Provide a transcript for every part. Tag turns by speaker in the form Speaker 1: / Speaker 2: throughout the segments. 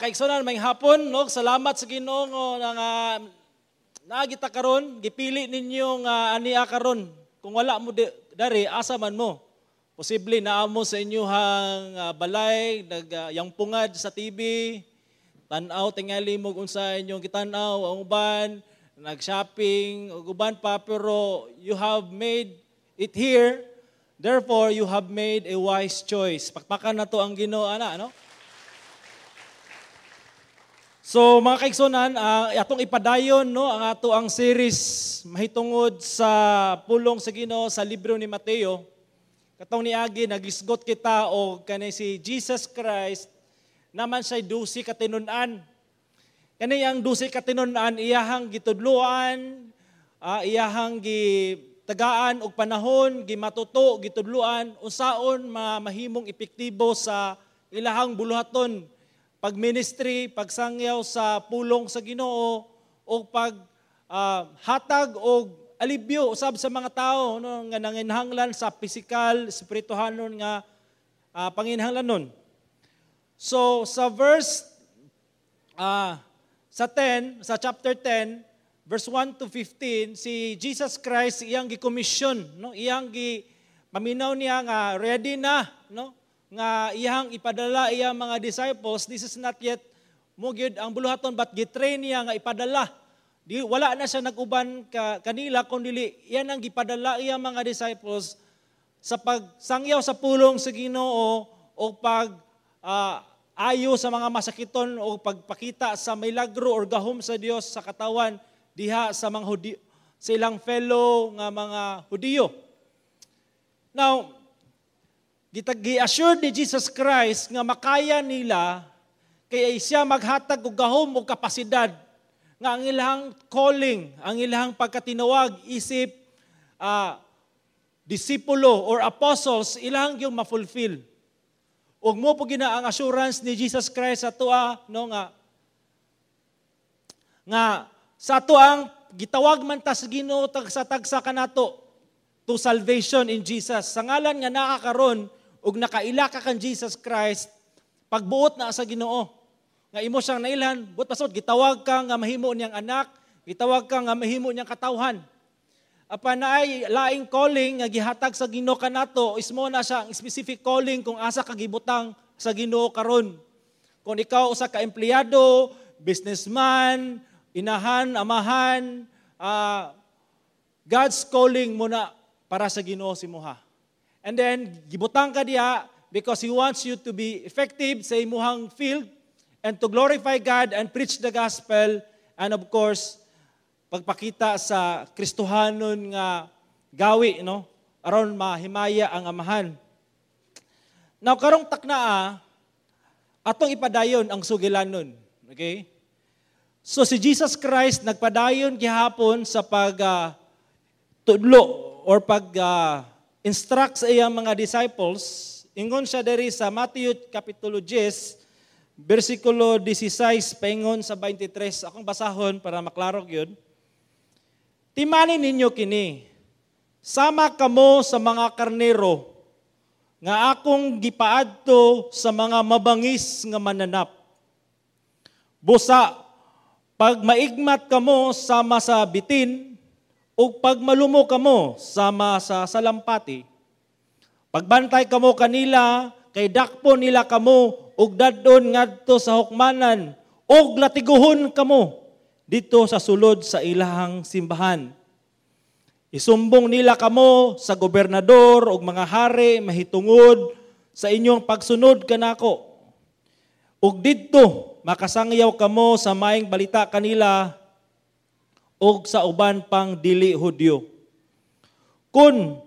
Speaker 1: Kaigsuonan, maayong hapon, no? Salamat sa Ginoo nga naa kita karon, gipili ninyo nga ania karon. Kung wala mo dari, asa man mo? Posible naa mo sa inyong balay, nag pungad sa TV, tan-aw tingali mo unsa inyong gitan-aw, ang uban nag-shopping, ug uban pa, pero you have made it here, therefore you have made a wise choice. Pakpakan nato ang Ginoo ana, no? So mga kaigsuonan, atong ipadayon, no, ang ato ang series mahitungod sa pulong sa Ginoo sa libro ni Mateo. Katong niagi, nagisgot kita og kani si Jesus Christ naman siya 12 ka tinun-an. Kani ang 12 ka tinun-an, iyahang gitudloan, iyahang gitagaan og panahon, gimatuto, gitudloan unsaon mahimong epektibo sa ilahang buluhaton, pag-ministry, pagsangyaw sa pulong sa Ginoo o pag hatag og alibyo usab sa mga tao, no, nga nanginhanglan sa pisikal, espirituhanon nga panginhanglanon. So sa verse sa 10, sa chapter 10, verse 1 to 15, si Jesus Christ iyang gikomisyon, no? Iyang gi paminaw niya nga ready na, no, nga iyang ipadala iyang mga disciples. This is not yet mo gyud ang buluhaton, but gitrain niya nga ipadala. Di wala na siya nag-uban kanila, kun dili iyan ang gipadala iyang mga disciples sa pagsangyaw sa pulong sa Ginoo o pag ayo sa mga masakiton o pagpakita sa milagro or gahom sa Dios sa katawan diha sa mga Hudiyo, sa ilang fellow nga mga Hudiyo. Now, gi-assured ni Jesus Christ nga makaya nila kay siya maghatag og gahom o kapasidad nga ang ilang calling, ang ilang pagkatinawag isip disipulo or apostles, ilang yung ma-fulfill. Ug mo po gina ang assurance ni Jesus Christ sa atoa, no, nga nga sa ato ang gitawag man ta sa Ginoo tagsa-tagsa kanato to salvation in Jesus. Sa ngalan nga naa karon ug nakaila ka kan Jesus Christ, pagbuot na sa Ginoo nga imo siyang nailhan, buot pasod gitawag ka nga mahimo niyang anak, gitawag ka nga mahimo niyang katawhan. Apan naay laing calling nga gihatag sa Ginoo kanato, is mo na siya ang specific calling kung asa ka gibutang sa Ginoo karon. Kung ikaw usa ka empleyado, businessman, inahan, amahan, God's calling mo na para sa Ginoo si muha. And then, gibutang ka diha because He wants you to be effective sa imuhang field and to glorify God and preach the gospel and, of course, pagpakita sa Kristohanon nga gawi, no, aron mahimaya ang Amahan. Now, karong taknaa, atong ipadayon ang sugilanon. Okay? So si Jesus Christ nagpadayon gihapon sa pag tudlo or pag instruct sa iyang mga disciples. Ingon siya diri sa Matthew Kapitulo 10, versikulo 16 paingon sa 23. Akong basahon para maklaro gyud. "Timani ninyo kini. Sama kamo sa mga karnero nga akong gipaadto sa mga mabangis nga mananap. Busa pag maigmat kamo sama sa bitin ug pag malumo kamo sama sa salampati. Pagbantay kamo kanila kay dakpon nila kamo ug dadon ngadto sa hukmanan ug latiguhon kamo dito sa sulod sa ilahang simbahan. Isumbong nila kamo sa gobernador ug mga hari mahitungod sa inyong pagsunod kanako. Ug didto makasangyaw kamo sa maayong balita kanila ug sa uban pang dili Hudyo. Kun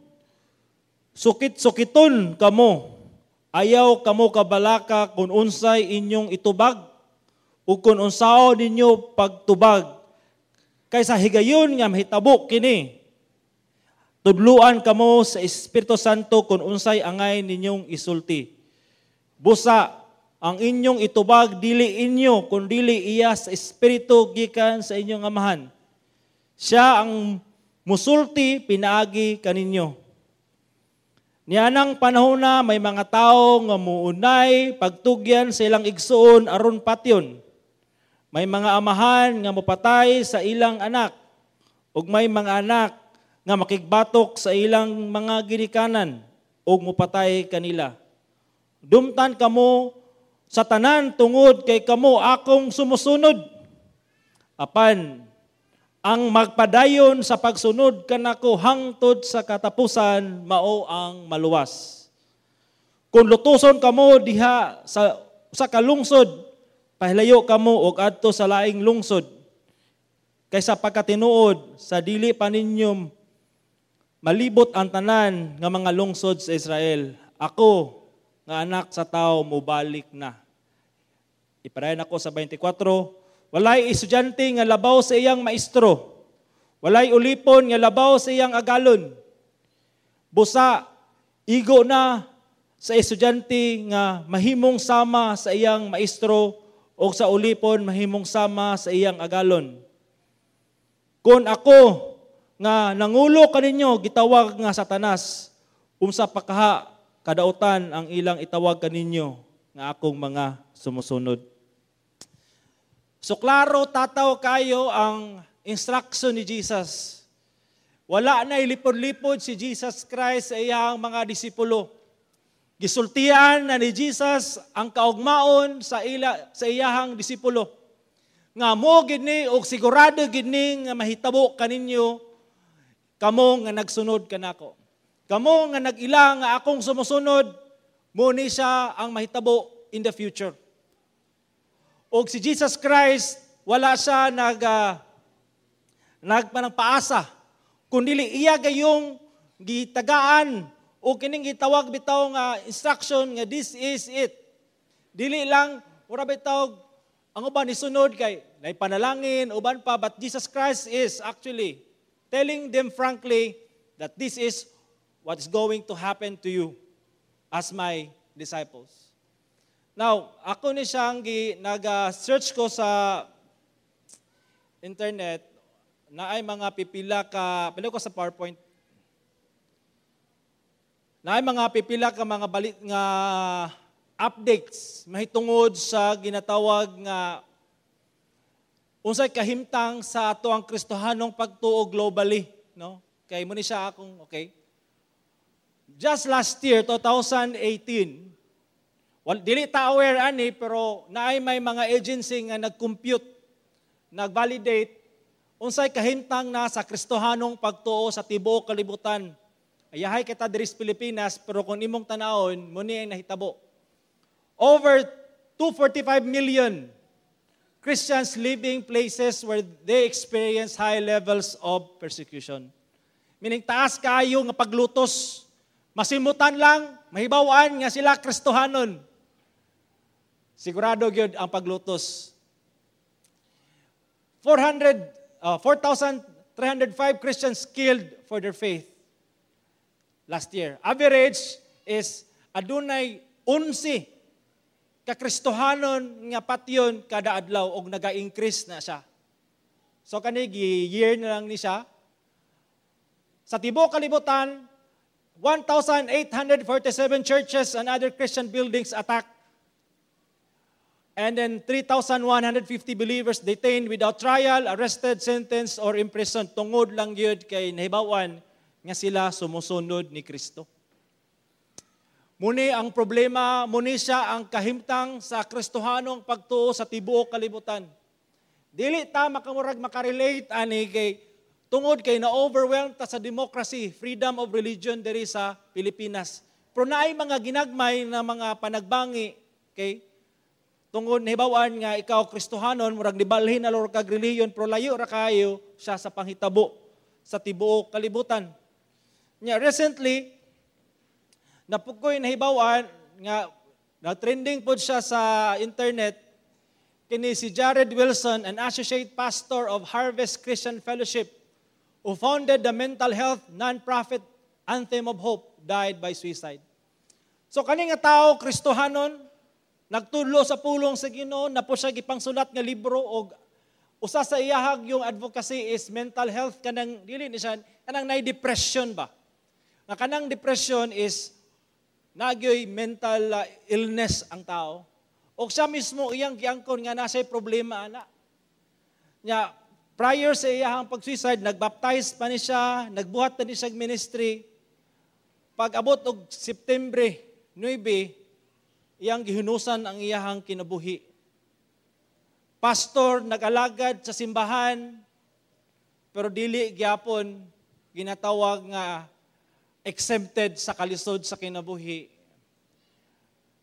Speaker 1: sukit-sukiton kamo, ayaw kamo kabalaka kung unsay inyong itubag ug kung unsaon ninyo pagtubag. Kay sa higayon nga mahitabo kini, tudluan kamo sa Espiritu Santo kung unsay angay ninyong isulti. Busa ang inyong itubag dili inyo kun dili iya sa Espiritu gikan sa inyong Amahan. Siya ang musulti pinaagi kaninyo. Nianang panahon na may mga tao nga muunay pagtugyan sa ilang igsuon aron patyon. May mga amahan nga mopatay sa ilang anak ug may mga anak nga makigbatok sa ilang mga ginikanan ug mopatay kanila. Dumtan kamo sa tanan tungod kay kamo akong sumusunod. Apan ang magpadayon sa pagsunod kanako hangtod sa katapusan, mao ang maluwas. Kung lutuson kamo diha sa kalungsod, pahilayo kamo og adto sa laing lungsod. Kaysa pagkatinuod sa dili pa ninyo malibot ang tanan nga mga lungsod sa Israel, ako nga Anak sa Tao mobalik na. Ipadayon ako sa 24. Walay estudyante nga labaw sa iyang maestro. Walay ulipon nga labaw sa iyang agalon. Busa, igo na sa estudyante nga mahimong sama sa iyang maestro o sa ulipon mahimong sama sa iyang agalon. Kung ako nga nangulo kaninyo gitawag nga Satanas, unsa pa kaha kadautan ang ilang itawag kaninyo nga akong mga sumusunod. So klaro tataw kayo ang instruction ni Jesus. Wala na ilipod-lipod si Jesus Christ sa iyang mga disipulo. Gisultian na ni Jesus ang kaugmaon sa iyahang disipulo. Nga mo gid ni og sigurado gid ni nga mahitabo kaninyo kamo nga nagsunod kanako. Kamo nga nag-ila nga akong sumusunod, mo ni siya ang mahitabo in the future. Og si Jesus Christ, wala siya nagpanang paasa, kundi iya gayong gitagaan o kining gitawag bitaw nga instruction nga this is it. Dili lang mura bitaw ang uban isunod kay nay panalangin uban pa, but Jesus Christ is actually telling them frankly that this is what is going to happen to you as my disciples. Now, ako ni siyang nag-search ko sa internet na ay mga pipila ka, pila ko sa PowerPoint, na ay mga pipila ka mga balit nga updates mahitungod sa ginatawag nga unsay kahimtang sa ato ang Kristohanong pagtuo globally, no? Kay mo ni siya akong okay. Just last year, 2018, well, dili ta aware ani, pero naay may mga agency nga nag-compute, nag-validate unsay kahimtang na sa Kristohanong pagtuo sa tibuok kalibutan. Ayahay kita diri sa Pilipinas, pero kung imong tanawon, mo ni ang nahitabo. Over 245 million Christians living places where they experience high levels of persecution. Meaning taas kaayo nga paglutos. Masimutan lang, mahibawan nga sila Kristohanon. Sigurado gyud ang paglutos. 4,305 Christians killed for their faith last year. Average is adunay 11 ka Kristohanon nga patyon kada adlaw og naga-increase na siya. So kani year na lang ni siya. Sa tibuok kalibutan, 1,847 churches and other Christian buildings attacked. And then 3,150 believers detained without trial, arrested, sentenced, or imprisoned. Tungod lang yun kay nahibawan nga sila sumusunod ni Kristo. Muni ang problema, muni siya ang kahimtang sa Kristohanong pagtuo sa tibuok kalibutan. Dili ta makamurag makarelate ani kay tungod kay na-overwhelmed ta sa democracy, freedom of religion diri sa Pilipinas. Pero naay mga ginagmay na mga panagbangi kay tungod nahibawan nga ikaw Kristohanon, murag nibalhin na lor kag relihiyon, pero layo ra kayo siya sa panghitabo sa tibuok kalibutan. Nya recently napukoy nahibawan nga na trending pod siya sa internet kini si Jared Wilson, an associate pastor of Harvest Christian Fellowship who founded the mental health non-profit Anthem of Hope, died by suicide. So kani nga tao Kristohanon, nagtudlo sa pulong sa Ginoo, na po siya gipangsulat nga libro og usa sa iyahag yung advocacy is mental health, kanang dili ni siya kanang nay depression ba. Nga kanang depression is Nagyoy mental illness ang tao. O siya mismo iyang giangkon nga nasa problema ana. Nya prior sa iyang pag-suicide, nagbaptize pa ni siya, nagbuhat na ni siya ministry. Pag abot og September 9, iyang gihinusan ang iyahang kinabuhi. Pastor, nag-alagad sa simbahan, pero dili gyapon ginatawag nga exempted sa kalisod sa kinabuhi.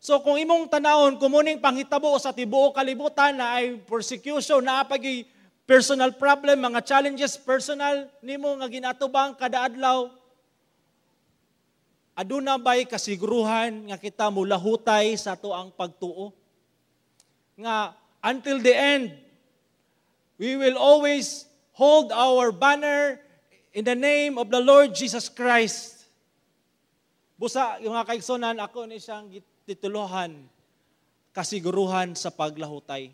Speaker 1: So kung imong tanawon, kumuning panghitabo sa tibuok kalibutan na ay persecution, naa pa'y personal problem, mga challenges personal nimo nga ginatubang kada adlaw, aduna bay kasiguruhan nga kita mulahutay sa atoang pagtuo? Nga until the end, we will always hold our banner in the name of the Lord Jesus Christ. Busa, yung mga kaigsunan, ako ni siyang tituluhan, "Kasiguruhan sa Paglahutay."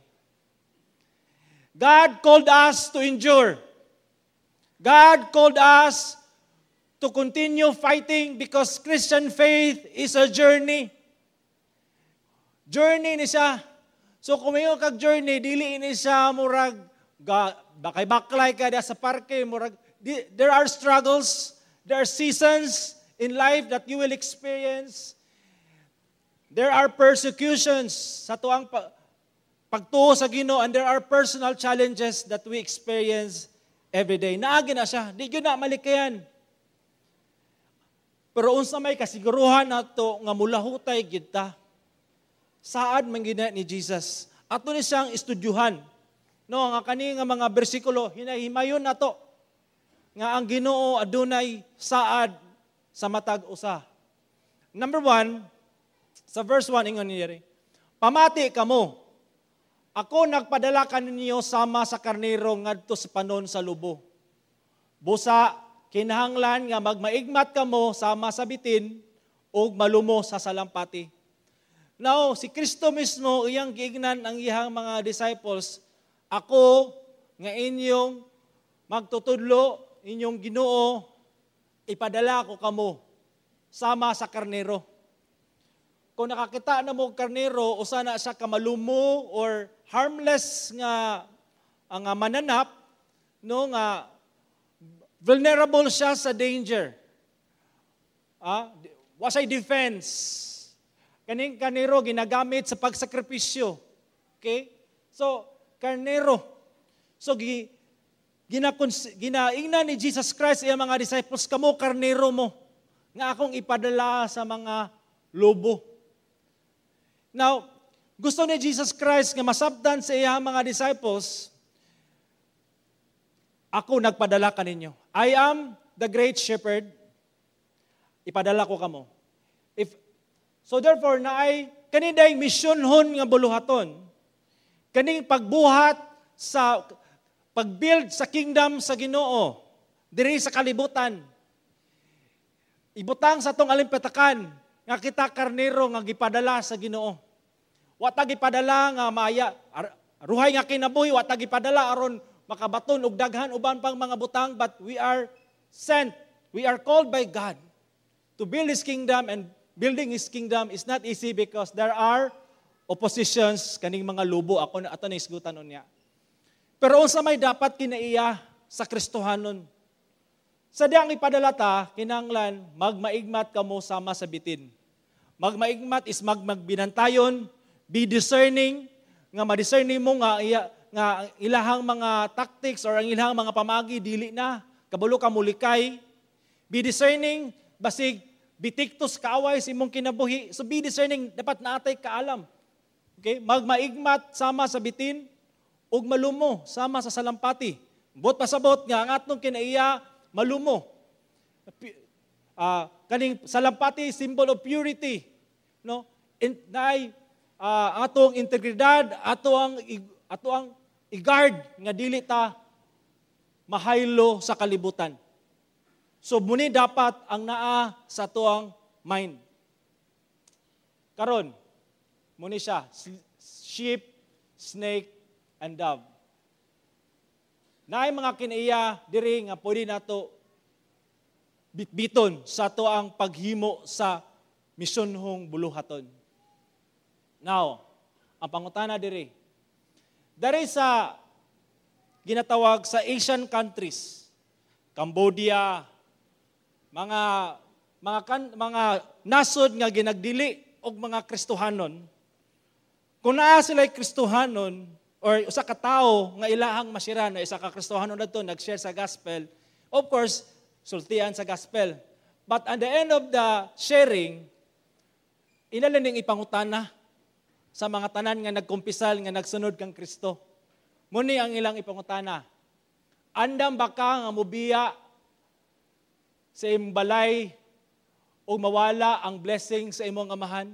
Speaker 1: God called us to endure. God called us to continue fighting because Christian faith is a journey. Journey ni siya. So kung may kag journey, dili ni siya murag bakay baklay ka sa parke, murag there are struggles, there are seasons in life that you will experience. There are persecutions sa tuang pagtuo sa Ginoo and there are personal challenges that we experience every day. Naagi na siya, di gyud na malikayan. Pero unsa may kasiguruhan nato nga mulahutay gid ta? Saad man gina ni Jesus. Ato ni siyang estudyuhan. No, nga kani nga mga bersikulo hinahimayon nato nga ang Ginoo adunay saad sa matag usa. Number 1, sa verse 1, ingon niya, "Pamati kamo. Ako nagpadala kaninyo sama sa karnero ngadto sa panon sa lobo. Busa kinahanglan nga magmaigmat kamo sama sa bitin ug malumo sa salampati." Now, si Kristo mismo iyang giingnan ang iyang mga disciples, "Ako nga inyong magtutudlo, inyong Ginoo, ipadala ko kamo sama sa karnero." Kung nakakita na mo karnero, usa na siya kamalumo or harmless nga ang mananap, no, nga vulnerable siya sa danger. Wasay defense. Kaning karnero ginagamit sa pagsakripisyo. Okay? So, karnero. So, ginaingnan ni Jesus Christ iyang mga disciples, "Kamo karnero mo, nga akong ipadala sa mga lobo." Now, gusto ni Jesus Christ nga masabtan sa iyang mga disciples, "Ako nagpadala kaninyo. I am the great shepherd. Ipadala ko kamo." If so therefore naay kaniday misyonhon nga buluhaton. Kaning pagbuhat sa pag-build sa kingdom sa Ginoo diri sa kalibutan. Ibutang sa atong alimpatakan nga kita karnero nga gipadala sa Ginoo. Wa ta gipadala nga maaya ruhay nga kinabuhi, wa ta gipadala aron makabaton og daghan uban pang mga butang, but we are sent. We are called by God to build His kingdom, and building His kingdom is not easy because there are oppositions, kaning mga lobo ako na ato na isgutan unya. Pero unsa may dapat kinaiya sa Kristohanon? Sa diyang ipadala ta, kinanglan magmaigmat kamo sama sa bitin. Magmaigmat is magmagbinantayon, be discerning, nga ma-discern nimo nga iya, nga ang ilahang mga tactics or ang ilahang mga pamagi dili na kabalo ka mulikay. Be discerning, basig bitiktos kaaway sa imong kinabuhi. So be discerning, dapat naatay kaalam. Okay? Magmaigmat sama sa bitin ug malumo sama sa salampati. Buot pasabot nga ang atong kinaiya malumo. Kaning salampati, symbol of purity, no? Naay atong integridad, ato ang i-guard nga dili ta mahaylo sa kalibutan. So muni dapat ang naa sa atoang mind. Karon, muni siya, sheep, snake, and dove. Naay mga kinaiya diri nga pwede nato bitbiton sa atoang paghimo sa misyonhong buluhaton. Now, ang pangutana diri, diri sa ginatawag sa Asian countries, Cambodia, mga nasod nga ginagdili og mga Kristohanon, kung naa sila Kristohanon or usa ka tawo nga ilahang masira na isa ka Kristohanon adto nag-share sa gospel, of course, sultian sa gospel. But at the end of the sharing, ila ning ipangutana sa mga tanan nga nagkumpisal nga nagsunod kang Kristo. Muni ang ilang ipangutana: "Andam ba ka nga mubiya sa imong balay o mawala ang blessing sa imong amahan?"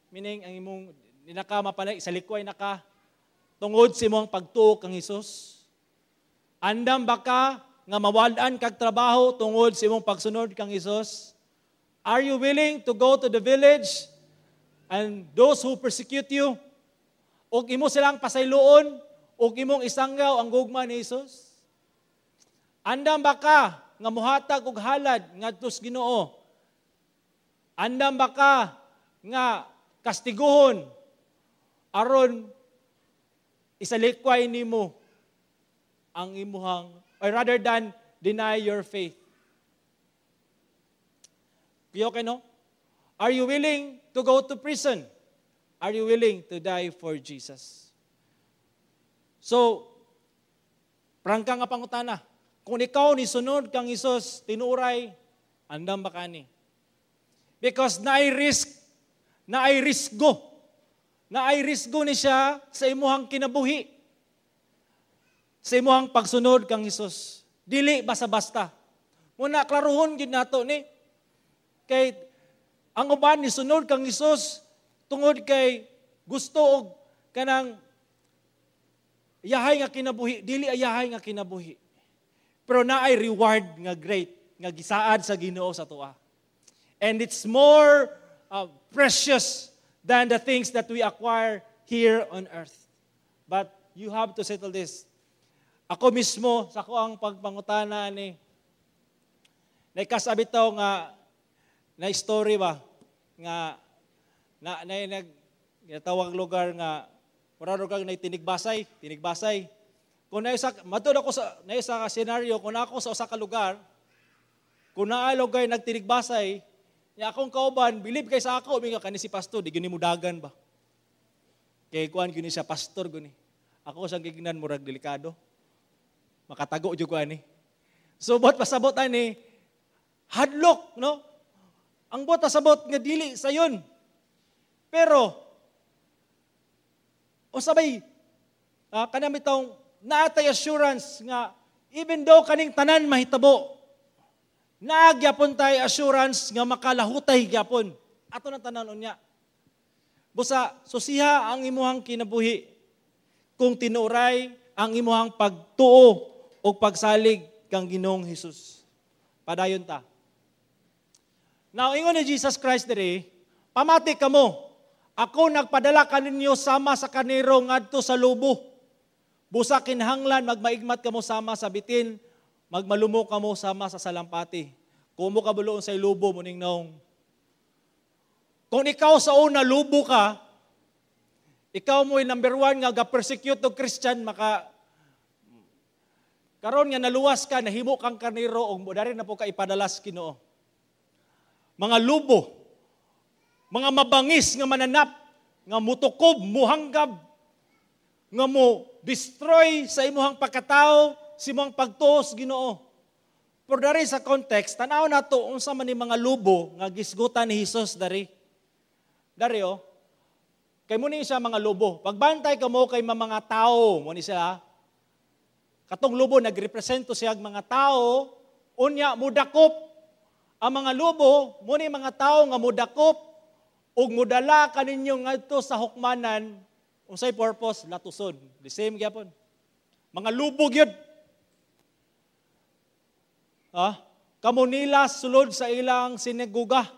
Speaker 1: Meaning, ang imong naka mapanay, sa likway naka, tungod sa imong pagtuo kang Hesus. "Andam ba ka nga mawad-an kag trabaho tungod sa imong pagsunod kang Hesus? Are you willing to go to the village and those who persecute you, ug imo silang pasayloon, ug imong isangyaw ang gugma ni Hesus? Andam ba ka nga muhatag og halad ngadto sa Ginoo? Andam ba ka nga kastiguhon aron isalikway nimo ang imuhang or rather than deny your faith?" Okay, no? "Are you willing to go to prison? Are you willing to die for Jesus?" So, prangka nga pangutana, kung ikaw ni sunod kang Hesus, tinuray, andam ba kani? Because naay risk, naay risgo. Naay risgo ni siya sa imuhang kinabuhi. Sa imuhang pagsunod kang Hesus. Dili basta-basta. Muna, klaruhon gyud nato ni. Kay ang uban ni sunod kang Hesus tungod kay gusto og kanang yahay nga kinabuhi, dili ayahay nga kinabuhi. Pero naay reward nga great nga gisaad sa Ginoo sa atoa. And it's more precious than the things that we acquire here on earth. But you have to settle this. Ako mismo, sa ako ang pagpangutana ni, naikasabi to nga, na story ba, nga, na, na, nag, ginatawag lugar nga, mura lugar na tinigbasay, tinigbasay. Kung naisa, matud ako sa, naisa ka scenario, kung ako sa usa ka lugar, kung naa lugar nagtinigbasay, nya akong kauban, believe kay sa ako, minga kani si pastor, di guni mudagan ba? Kay kuan gyud siya, pastor guni. Ako sang gignan, murag delikado. Makatago jud ko ani. So buot pasabot ani, hadlok, no? Ang buot pasabot nga dili sayon. Pero o sabay kanang bitawng naatay assurance nga even though kaning tanan mahitabo, naa gyapon tay assurance nga makalahutay gyapon. Ato nang tanan unya. Busa susiha ang imuhang kinabuhi kung tinuray ang imuhang pagtuo o pagsalig kang Ginoong Hesus. Padayon ta. Now, ingon ni Jesus Christ diri, "Pamati kamo. Ako nagpadala kaninyo sama sa karnero ngadto sa lobo. Busa kinahanglan magmaigmat kamo sama sa bitin, magmalumo kamo sama sa salampati." Kung mo kabuloon sa lobo, muning naong. Kung ikaw sa una lobo ka, ikaw mo'y number one nga ga-persecute og Christian, maka karon nga naluwas ka, nahimo kang karnero og dari na po ka ipadala sa Ginoo. Mga lobo, mga mabangis nga mananap, nga mutukob, muhanggab, nga mo destroy sa imuhang pagkatao, sa imuhang pagtuo sa Ginoo. Pero dari sa context, tanaw nato unsa man ni mga lobo nga gisgutan ni Hesus dari. Dari oh. Kay mo ni siya mga lobo. Pagbantay kamo kay mga tao, mo ni siya. Katong lobo nagrepresento siya mga tao, unya mudakop ang mga lobo, mo ni mga tao nga mudakop ug mudala kaninyo ngadto sa hukmanan, unsay purpose? Latuson. The same gyapon. Mga lobo gyud. Ha? Kamo nila sulod sa ilang sinagoga.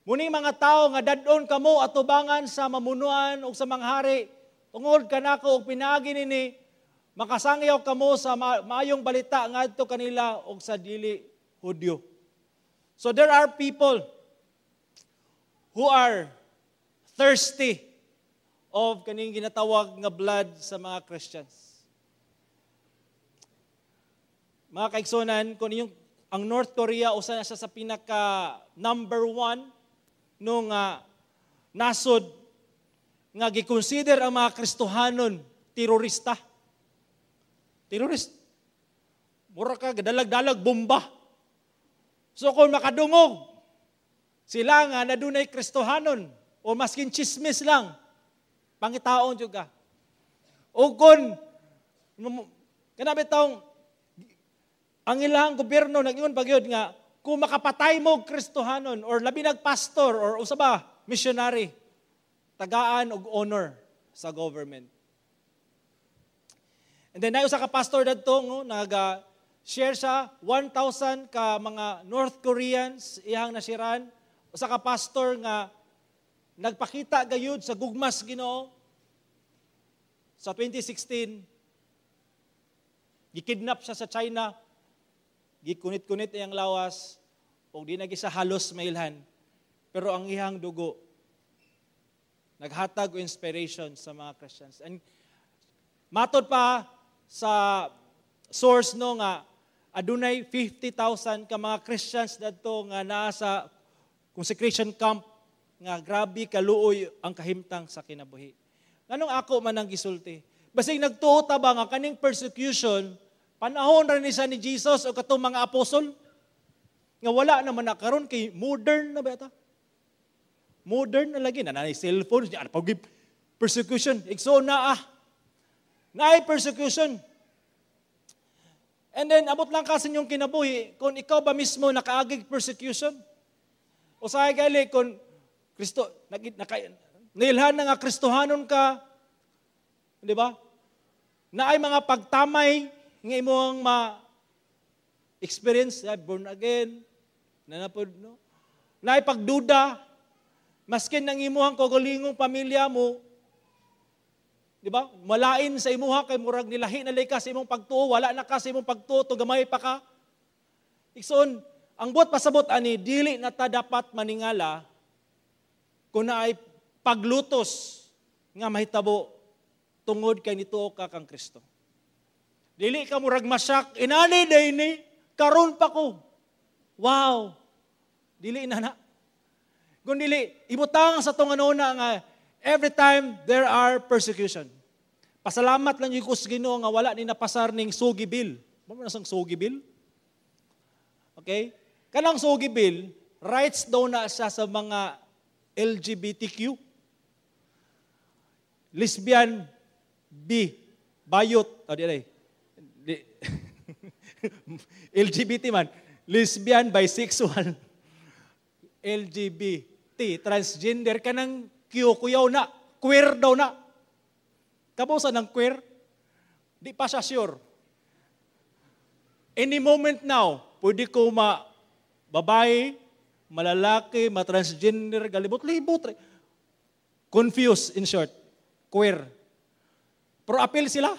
Speaker 1: Muning mga tao nga dad-on kamo atubangan sa mamunuan o sa mga hari, tungod kanako og pinaagi nini makasangyaw kamo sa maayong balita ngadto kanila og sa dili Hudyo. So there are people who are thirsty of kaning ginatawag nga blood sa mga Christians. Mga kaigsunan, kung inyong ang North Korea usa na siya sa pinaka number one nung nasod nga gikonsider ang mga Kristohanon terorista. Terrorist. Mura ka gadalag-dalag bomba. So kung makadungog sila nga nadunay Kristohanon o maskin chismis lang, pangitaon jud ka. O kung kana bitawng ang ilang gobyerno nag-ingon pa gyud nga kung makapatay mo Kristohanon or labi nag pastor or usa ba missionary, tagaan og honor sa government. And then naay usa ka pastor dadto, no, naga share siya 1,000 ka mga North Koreans iyang nasiran, usa ka pastor nga nagpakita gayud sa gugmas Ginoo. Sa 2016, gikidnap siya sa China, gikunit-kunit iyang lawas ug di na siya halos mailhan, pero ang iyang dugo naghatag og inspiration sa mga Christians. And matod pa sa source, no, nga adunay 50,000 ka mga Christians dadto nga naa sa consecration camp nga grabe kaluoy ang kahimtang sa kinabuhi. Nganong ako man ang gisulti? Basig nagtuo ta ba nga kaning persecution panahon ra ni sa ni Jesus o katong mga apostol? Nga wala naman na karon kay modern na ba ta? Modern na lagi na naay cellphone, ano pag persecution, igsoon na ah. Naay persecution. And then, abot lang kasi inyong kinabuhi, kung ikaw ba mismo nakaagig persecution? O sa gali, kung Kristo, naka, nailhan na nga Kristohanon ka, di ba? Naay mga pagtamay nga imong ma experience, born again, na napod, no? Naay pagduda, maskin ng imuhang kaugalingong pamilya mo, di ba? Malain sa imuha kay murag nilahi na ka sa imong pagtuo, wala na ka sa imong pagtuo, to gamay pa ka. Igsoon, ang buot pasabot ani, dili na ta dapat maningala kung naay paglutos nga mahitabo tungod kay nituo ka kang Kristo. Dili ka murag masyak, inani day ni, karon pa ko. Wow! Dili na na. Kung dili, ibutang sa tong ano na nga every time there are persecution. Pasalamat lang yung kus Ginoo nga wala ni napasar ning SOGIE Bill. Mo na sang SOGIE Bill? Okay? Kanang SOGIE Bill, rights daw na siya sa mga LGBTQ. Lesbian, B, bayot. Oh, di di. LGBT man. Lesbian, bisexual. LGBT, transgender, kanang Q, kuyaw na. Queer daw na. Kabusa ng queer? Di pa siya sure. Any moment now, pwede ko ma babae, malalaki, ma-transgender, galibot-libot. Confused, in short. Queer. Pero appeal sila.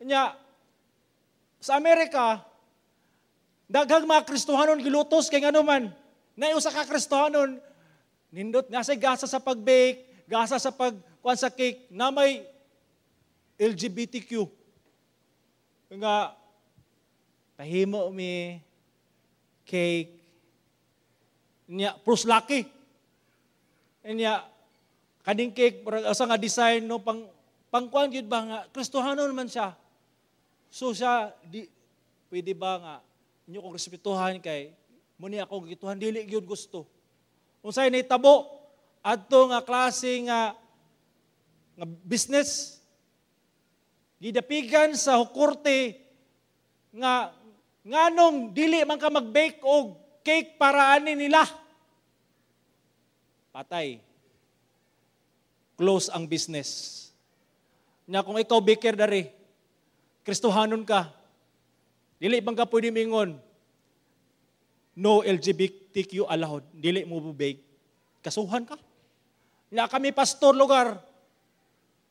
Speaker 1: Nya, sa Amerika, daghang mga Kristohanon gilutos kay ngano man, naay usa ka Kristohanon, nindot nga say gasa sa pag-bake, gasa sa pag kuan sa cake, na may LGBTQ. Nga, pahimo mi cake. Nya, pros laki. Nya, kaning cake, murag asa nga design, no, pang, pangkuan gyud ba nga, Kristohanon man siya. So siya, di, pwede ba nga, inyo kong respetuhan kay, muni ako gituhan, dili gyud gusto. Unsay nahitabo, adto nga klase nga business, gidapigan sa korte nga nganong dili man ka mag-bake og cake para ani nila. Patay. Close ang business. Nya kung ikaw baker dari, Kristohanon ka, dili bang ka pwede mingon, no LGBTQ allowed, dili mo bake, kasuhan ka. Nya kami pastor lugar,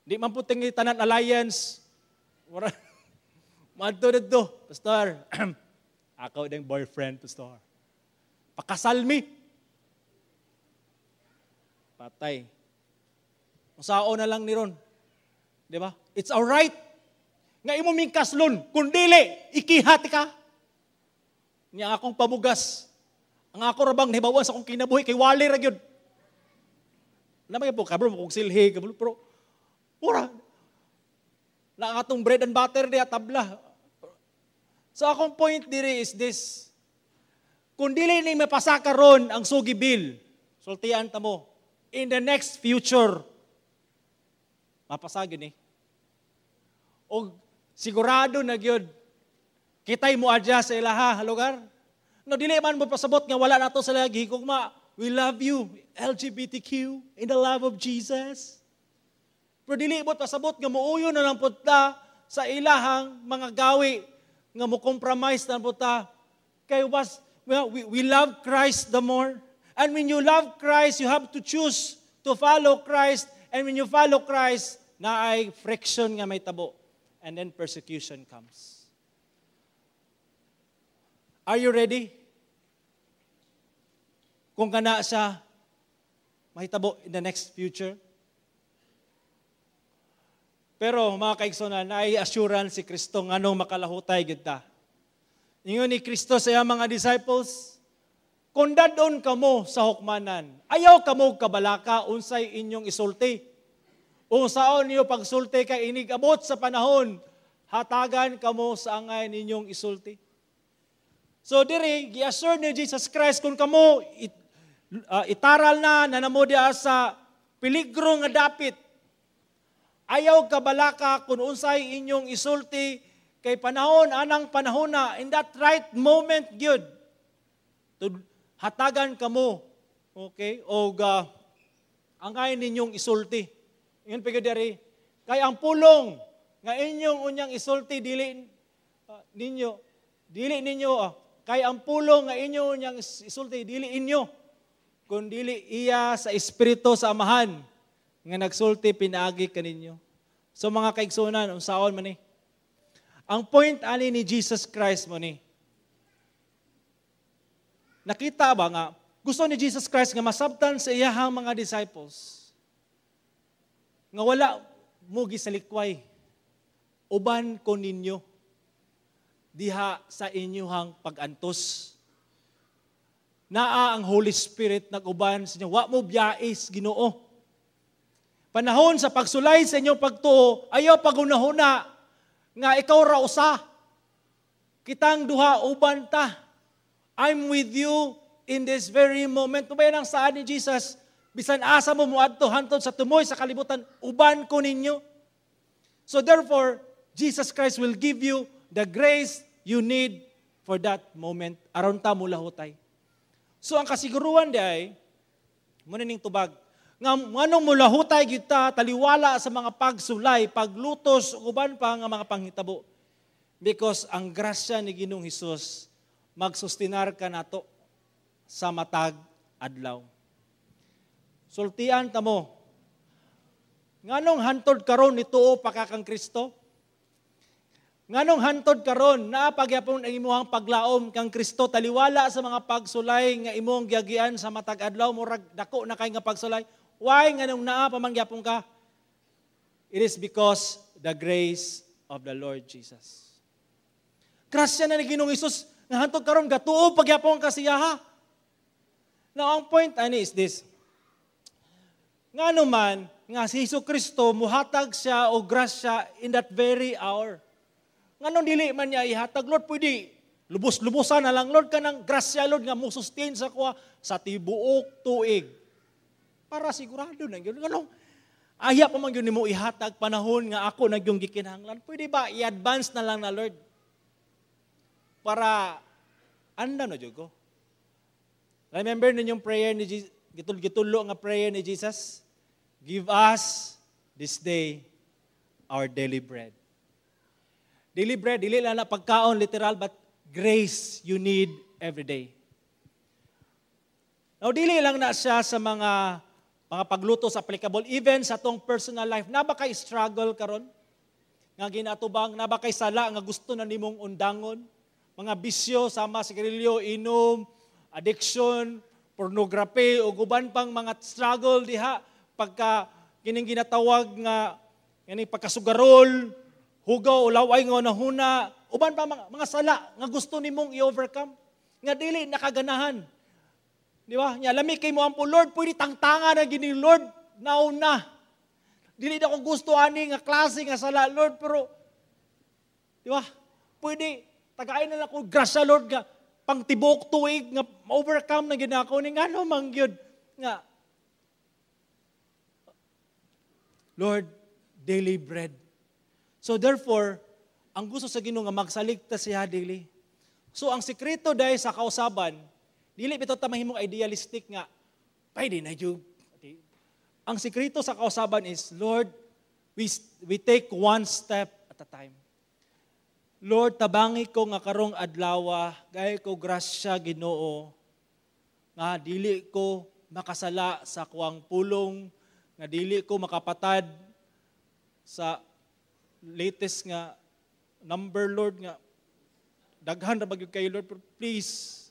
Speaker 1: di man po tingi tanan alliance, wala, madto dito, "Pastor, ako ding boyfriend, Pastor. Pakasal mi." Patay. Usao na lang ni ron. Di ba? It's all right. Nga imo mingkaslon, kung dili, ikihati ka. Niya akong pamugas. Ang ako ra bang nahibawan sa akong kinabuhi kay wali ra gyud. Naman po, kabro mo kung silhi, kabro, pero, mura. Na ang atong bread and butter diya, tabla. So akong point diri is this. Kung dili ni mapasa karon ang SOGIE Bill, sultian ta mo, in the next future, mapasa gyud ni. O sigurado na gyud, kitay mo adya sa ilaha lugar. No, dili man mo pasabot nga wala nato sila gihigugma. We love you, LGBTQ, in the love of Jesus. Pero dili mo pasabot nga muuyo na lang pud ta sa ilahang mga gawi nga mo compromise na pud ta. Kay was well, we love Christ the more. And when you love Christ, you have to choose to follow Christ. And when you follow Christ, naay friction nga may tabo. And then persecution comes. Are you ready? Kung kana siya mahitabo in the next future? Pero mga kaigsunan, naay assurance si Kristo nganong makalahutay gyud ta. Ingon ni Kristo sa iyang mga disciples, "Kung dad-on kamo sa hukmanan, ayaw kamo kabalaka unsay inyong isulti. Unsaon niyo pagsulti kay inig abot sa panahon, hatagan kamo sa angay ninyong isulti." So diri gi-assure ni Jesus Christ kung kamo itaral na nanamo diha sa peligro nga dapit, ayaw kabalaka kung unsay inyong isulti kay panahon anang panahon na in that right moment gyud to hatagan kamo, okay, og angay ninyong isulti. Ingon pa gyud diri, kay ang pulong nga inyong unyang isulti dili ninyo dili ninyo kay ang pulong nga inyong unyang isulti dili inyo kun dili iya sa Espiritu sa Amahan nga nagsulti pinaagi kaninyo. So mga kaigsunan, unsaon man ni? Ang point ani ni Jesus Christ mo ni. Nakita ba nga gusto ni Jesus Christ nga masabtan sa iyahang mga disciples nga wala mo gisalikway, uban ko ninyo diha sa inyuhang pag-antos. Naa ang Holy Spirit nag-uban sa inyo. Wa mo biyais Ginoo. Panahon sa pagsulay sa inyong pagtuo, ayaw pagunahuna nga ikaw ra usa. Kitang duha, uban ta. I'm with you in this very moment. Tubayan ang saan ni Jesus, bisan asa mo muadto hantod sa tumoy sa kalibutan, uban ko ninyo. So therefore, Jesus Christ will give you the grace you need for that moment aron ta mulahutay. So ang kasiguruan di ay, muna ning tubag, nga nganong mulahutay gyud ta taliwala sa mga pagsulay, paglutos, ug uban pa nga mga panghitabo. Because ang grasya ni Ginoong Hesus magsustinar ka nato sa matag adlaw. Sultian ta mo, nganong hantod karon nituo pa ka kang Kristo? Nganong hantod karon naa pagyapon ang imuhang paglaom kang Kristo taliwala sa mga pagsulay nga imong giagian sa matag adlaw, murag dako na kay nga pagsulay? Why nganong naa pa man gyapon ka? It is because the grace of the Lord Jesus. Grasya na ni Ginoong Hesus nga hantod karon gatuo pagyapon ka siya ha. Now ang point ani is this. Ngano man nga si Hesus Kristo muhatag siya og grasya in that very hour. Nganong dili man niya ihatag, "Lord, pwede lubos-lubosan na lang, Lord, kanang grasya, Lord, nga mo sustain sa kuha sa tibuok tuig?" Para sigurado na gyud. Nganong aya pa man gyud nimo ihatag panahon nga ako na gyud gikinahanglan? Pwede ba i-advance na lang na, Lord? Para anda na jud ko. Remember ninyong prayer ni Jesus, gitulo nga prayer ni Jesus? "Give us this day our daily bread." Daily bread, dili lang na pagkaon literal, but grace you need every day. Now, dili lang na siya sa mga paglutos applicable, even sa atong personal life. Na ba kay struggle karon? Nga ginatubang, na ba kay sala nga gusto na nimong undangon? Mga bisyo, sama sigarilyo, inom, addiction, pornography o uban pang mga struggle diha, pagka kining ginatawag nga kining pagkasugarol, hugaw o laway nga nahuna, uban pa mga sala nga gusto nimong i-overcome nga dili nakaganahan. Di ba? Nya lami kay mo ampo, "Lord, pwede tangtanga na gini, Lord, nauna. Dili na ko gusto ani nga klase nga sala, Lord, pero di ba? Pwede tagain na lang ko grasya, Lord, nga pang tibok tuig nga ma-overcome na gid ako ni ngano man gyud nga." Lord, daily bread. So therefore, ang gusto sa Ginoo nga magsalig ta siya daily. So ang sekreto dahil sa kausaban, dili bitaw ta mahimong idealistic nga pwede na jud. Ang sekreto sa kausaban is, Lord, we take one step at a time. Lord, tabangi ko nga karong adlaw, gay ko grasya, Ginoo, nga dili ko makasala sa kuang pulong, nga dili ko makapatad sa latest nga number, Lord, nga daghan ra ba kay Lord, pero please.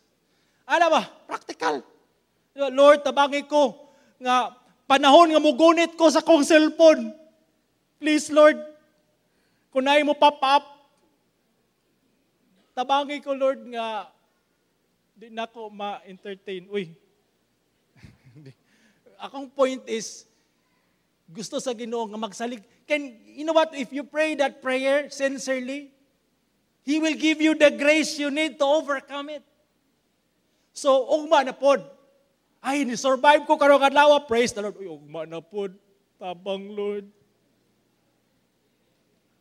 Speaker 1: Ala ba? Practical. Lord, tabangi ko nga panahon nga mugunit ko sa kong cellphone. Please, Lord, kung naay mo pop up, tabangi ko, Lord, nga di na ko ma-entertain. Uy. Akong point is, gusto sa Ginoo nga magsalig. You know what? If you pray that prayer sincerely, He will give you the grace you need to overcome it. So, ugma na pod. Ay, ni-survive ko karong adlaw. Praise the Lord. Uy, ugma na pod. Tabang, Lord.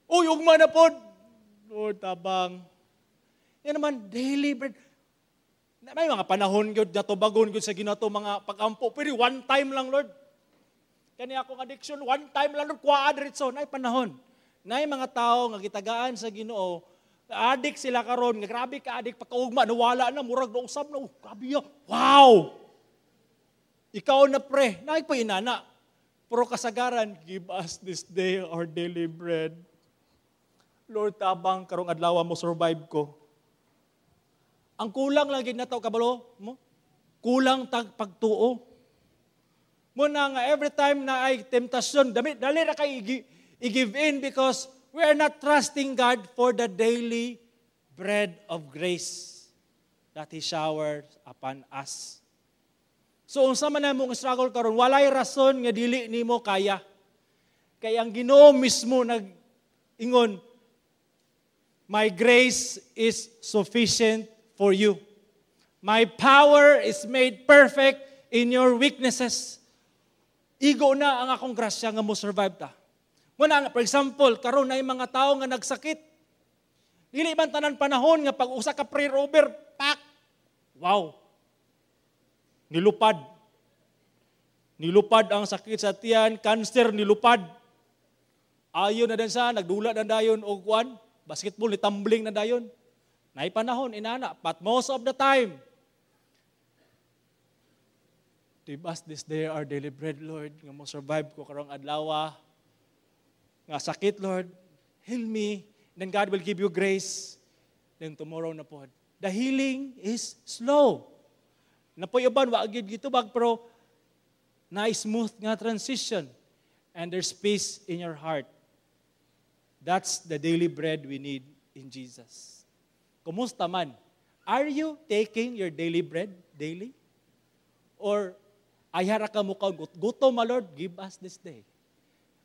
Speaker 1: Uy, ugma na pod. Lord, tabang. Yan naman, daily bread. May mga panahon gyud na tubagon gyud sa Ginoo mga pag-ampo. Pero one time lang, Lord. Kani akong addiction, one time lang, Lord, kuha diretso. Nay panahon. Nay mga tao nga gitagaan sa Ginoo, addict sila karon, nga grabe ka addict, pagkaugma nawala na, murag nausab na, oh, grabe ya. Wow! Ikaw na pre, naay pa inana. Pero kasagaran, give us this day our daily bread. Lord, tabang karong adlaw mo survive ko. Ang kulang lang gid nato, kabalo mo. Kulang tag pagtuo. Muna nga every time na ay temptasyon, dami, dali ra kay i-give in because we are not trusting God for the daily bread of grace that He showers upon us. So unsa man na mong struggle karon, walay rason nga dili nimo kaya. Kay ang Ginoo mismo nag-ingon, "My grace is sufficient for you. My power is made perfect in your weaknesses." Igo na ang akong grasya nga mo survive ta. Muna, for example, karon na mga tao nga nagsakit. Dili man tanan panahon nga pag usa ka prayer over, pak! Wow! Nilupad. Nilupad ang sakit sa tiyan, cancer, nilupad. Ayon na din sa, nagdula na dayon og kuan, basketball, nitumbling na dayon. Nay panahon, inana. But most of the time, give us this day our daily bread, Lord, nga mo survive ko karong adlaw. Nga sakit, Lord, heal me. Then God will give you grace. Then tomorrow na po. The healing is slow. Napoy uban, wa gyud gitubag, pero na smooth nga transition. And there's peace in your heart. That's the daily bread we need in Jesus. Kumusta man? Are you taking your daily bread daily? Or ayara ka mo ka, gutom ma, Lord, give us this day.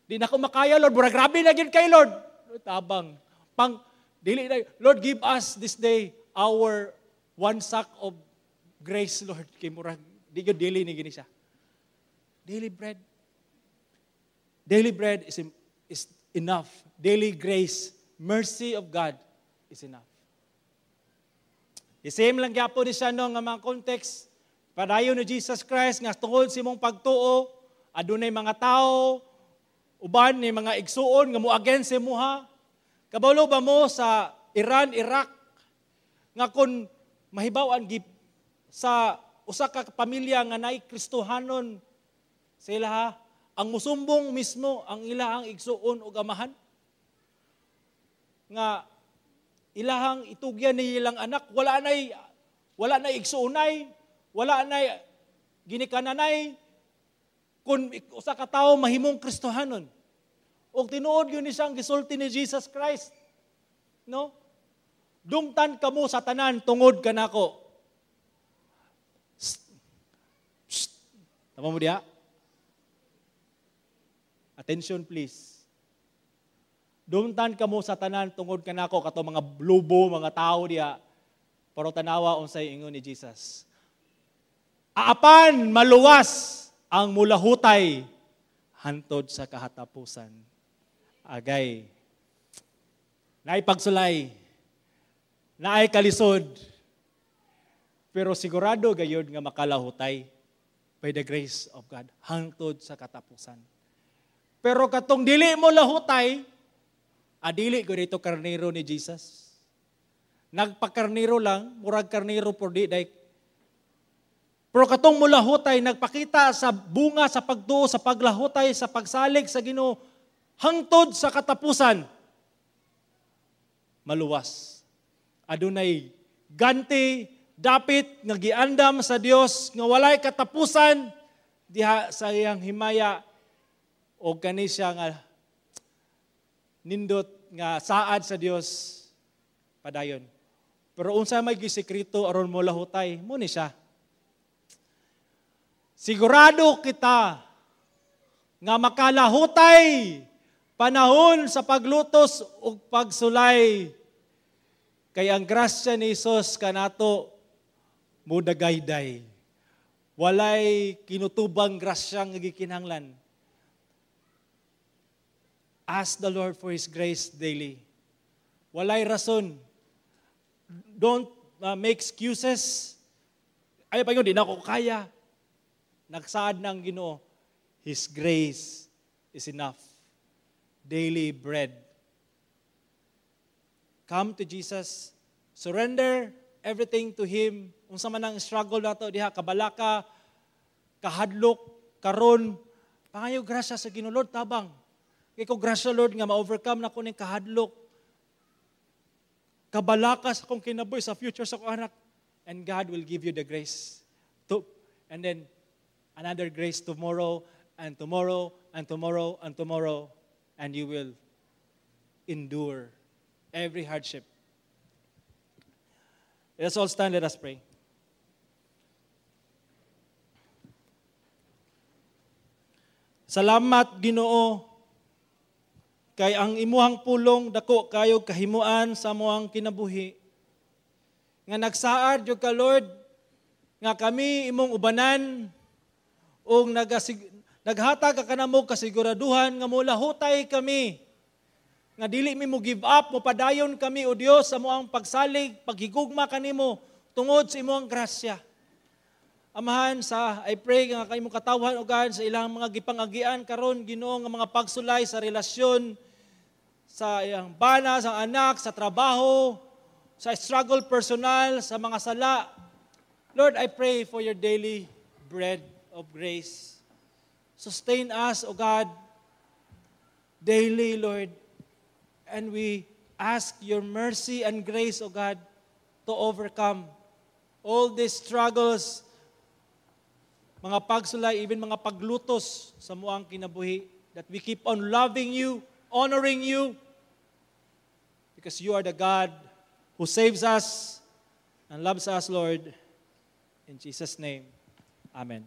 Speaker 1: Di na ko makaya, Lord. Mura grabe na gyud kay Lord. Tabang. Pang, dili na, Lord, give us this day our one sack of grace, Lord. Kay murag, di gyud dili ni gini siya. Daily bread. Daily bread is enough. Daily grace, mercy of God is enough. The same lang gyapon ni siya no, nga mga context. Padayon ni Jesus Christ nga tungod sa imong pagtuo, adunay mga tao, uban ni mga igsuon nga mo against sa imuha. Kabalo ba mo sa Iran, Iraq, nga kung mahibaw-an sa usa ka pamilya nga naay Kristohanon sila ha, ang musumbong mismo ang ilahang igsuon og amahan nga ilahang itugyan ni ilang anak, wala nay igsuonay, wala nay Ginikananay kung usa ka tawo mahimong Kristohanon. Og tinuod gyud ni siyang gisulti ni Jesus Christ. No? "Dungtan kamo sa tanan tungod kanako." Psst. Psst. Tama mo diha? Attention, please. "Dungtan kamo sa tanan tungod kanako," kato mga lubo, mga tao diha. Pero tanawa unsay ingon ni Jesus. "Apan maluwas ang mulahutay hantod sa kahatapusan." Agay. Naay pagsulay. Naay kalisod. Pero sigurado gayod nga makalahutay by the grace of God hangtod sa katapusan. Pero katong dili mo lahutay, adili ko dito karnero ni Jesus. Nagpakarnero lang, murag karnero por di day. Pero katong mulahutay, nagpakita sa bunga sa pagtuo, sa paglahutay, sa pagsalig sa Ginoo, hangtod sa katapusan, maluwas. Adunay ganti, dapit nga giandam sa Dios nga walay katapusan diha sa iyang himaya o kani siya nga nindot nga saad sa Dios padayon. Pero unsa may gisekreto aron mo lahutay, mo ni siya. Sigurado kita nga makalahutay panahon sa paglutos ug pagsulay kay ang grasya ni Hesus kanato mudagayday. Walay kinutubang grasya nga gikinahanglan. Ask the Lord for His grace daily. Walay rason. Don't make excuses. Ay, pa yun, di na ako kaya. Nagsaad ng Ginoo, His grace is enough. Daily bread. Come to Jesus. Surrender everything to Him. Unsa man ang struggle nato diha, kabalaka, kahadlok, karon, pangayo grasya sa Ginoo, "Lord, tabang. Kay ko grasya, Lord, nga ma-overcome na ko ning kahadlok. Kabalaka sa akong kinabuhi, sa future sa akong anak." And God will give you the grace. And then, another grace tomorrow, and tomorrow, and tomorrow, and tomorrow, and you will endure every hardship. Let us all stand, let us pray. Salamat, Ginoo, kay ang imuhang pulong dako kayo kahimuan sa amuang kinabuhi. Nga nagsaad jud ka, Lord, nga kami imong ubanan ug naghatag ka kanamo kasiguraduhan nga molahutay kami. Nga dili mi mo give up, mopadayon kami, o Dios, sa amuang pagsalig, paghigugma kanimo tungod sa imong grasya. Amahan, sa I pray nga kay imong katawhan, o God, sa ilang mga gipangagian karon, Ginoo, nga mga pagsulay sa relasyon sa iyang bana, sa anak, sa trabaho, sa struggle personal, sa mga sala. Lord, I pray for your daily bread of grace. Sustain us, O God, daily, Lord. And we ask your mercy and grace, O God, to overcome all these struggles, mga pagsulay, even mga paglutos sa muang kinabuhi, that we keep on loving you, honoring you, because you are the God who saves us and loves us, Lord. In Jesus' name, Amen.